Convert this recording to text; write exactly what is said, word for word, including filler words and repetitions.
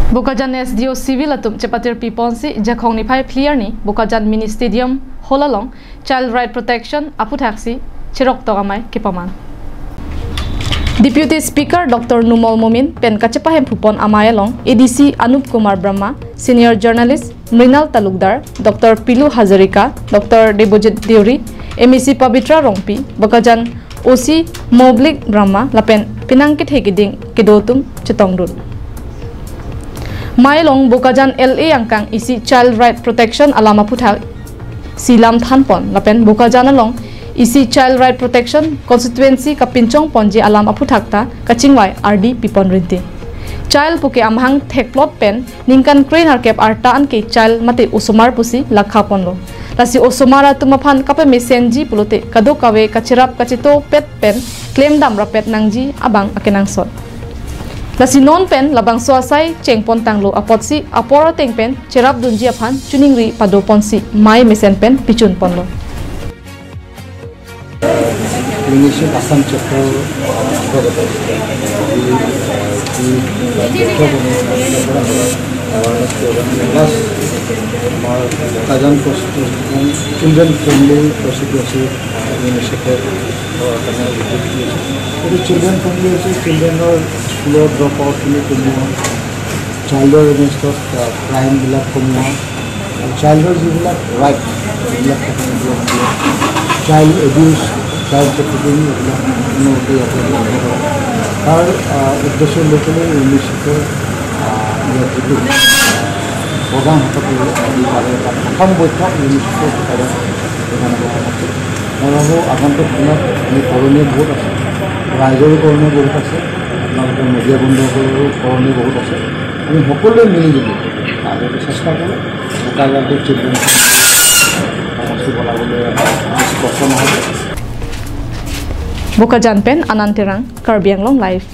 Bokajan S D O Civil atum chepatirpi ponsi Jakhong niphai phli arni Bokajan Mini Stadium Hall along Child Right Protection aphuthaksi cheroktok amei kepaman. Deputy Speaker Doctor Numal Momin pen kachepahemphu pon amei along A D C Anup Kumar Brahma, Senior Journalist Mrinal Talukdar, Doctor Pilu Hazarika, Doctor Debojit Deuri, M A C Pabitra Rongpi, Bokajan O C Moblik Brahma lapen penang kethe keding kedo atum chetongdun. Mei along Bokajan L A angkang isi Child Right Protection alam aphuthaksi lam thanpon lapen Bokajan along isi Child Right Protection Constituency kapinchong ponji alam aphuthak ta kachingvai ardi pipon rinti. Child puke amahang thekplot pen ningkan kre-nerkep arta anke child mate osomar pusi lakha ponlo. Lasi osomar atum aphan kapamesenji pulote kadokave kacherap kachetopet pen klemdam rapet nangji abang akenangsot. Lasi non pen labangso asai chengpon tanglo apotsi apor ateng pen cherapdunji aphan chiningri padoponsi mei mesen pen pichun ponlo. UNICEF Assam chapter, uh, অন্তৰ্গত যি, uh, যি, uh, বৃদ্ধ বনবাসীসকলৰ awareness program, plus আমাৰ Kazan constituency children friendly constituency, uh, UNICEFৰ, uh, কাৰণে উদ্যোগ দি আছে। এইটো চিলড্ৰেন ফ্ৰেণ্ডলি হৈছে, চিলড্ৰেনৰ স্কুলৰ ড্ৰপ আউটখিনি কমোৱা, চাইল্ডৰ এগেইনষ্টত ক্ৰাইমবিলাক কমোৱা, চাইল্ডৰ যিবিলাক ৰাইট, যিবিলাক থাকে, এইবিলাক চাইল্ড এবিউজ, চাইল্ড ট্ৰেফিকিং, এইবিলাক উন্নত ইয়াতে বন্ধ কৰা। তাৰ, আহ, উদ্দেশ্য লৈ পেলাই ইউনিচেফৰ, আহ, ইয়াত যিটো, আহ, প্ৰধান হাতত আজি তাৰে এটা প্ৰথম বৈঠক ইউনিচেফৰ বিষয়ে প্ৰধান বৈঠক আছে। মই ভাবোঁ আগন্তুক দিনত আমি কৰণীয় বহুত আছে, ৰাইজৰো কৰণীয় বহুত আছে, আপোনালোকৰ মিডিয়া বন্ধুসকলৰো কৰণীয় বহুত আছে। আমি সকলোৱে মিলি জুলি আৰু চেষ্টা কৰোঁ বোকাজানটো চিলড্ৰেন সমষ্টি বনাবলৈ আমাৰ বেছি কষ্ট নহ'ব। Bokajan pen Anand Terang, Karbi Anglong Live.